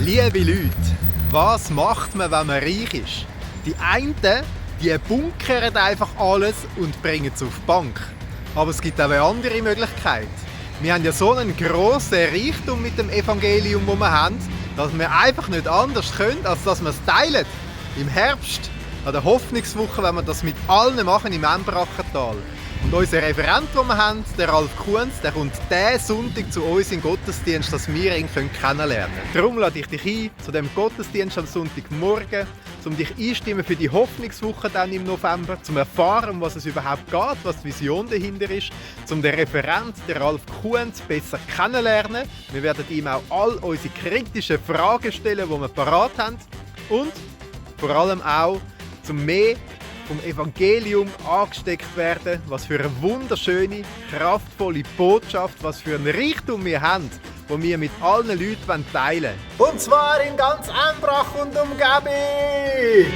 Liebe Leute, was macht man, wenn man reich ist? Die einen, die bunkern einfach alles und bringen es auf die Bank. Aber es gibt auch eine andere Möglichkeit. Wir haben ja so einen grossen Reichtum mit dem Evangelium, das wir haben, dass wir einfach nicht anders können, als dass wir es teilen. Im Herbst, an der Hoffnungswoche, wenn wir das mit allen machen im Embrachental. Und unser Referent, den wir haben, der Ralf Kuhns, der kommt diesen Sonntag zu uns in den Gottesdienst, dass wir ihn kennenlernen können. Darum lade ich dich ein zu dem Gottesdienst am Sonntagmorgen, um dich einstimmen für die Hoffnungswoche dann im November, zum erfahren, um was es überhaupt geht, was die Vision dahinter ist, um den Referent, der Ralf Kuhns, besser kennenlernen. Wir werden ihm auch all unsere kritischen Fragen stellen, die wir parat haben. Und vor allem auch, zum mehr vom Evangelium angesteckt werden, was für eine wunderschöne, kraftvolle Botschaft, was für einen Reichtum wir haben, den wir mit allen Leuten teilen wollen. Und zwar in ganz Embrach und Umgebung!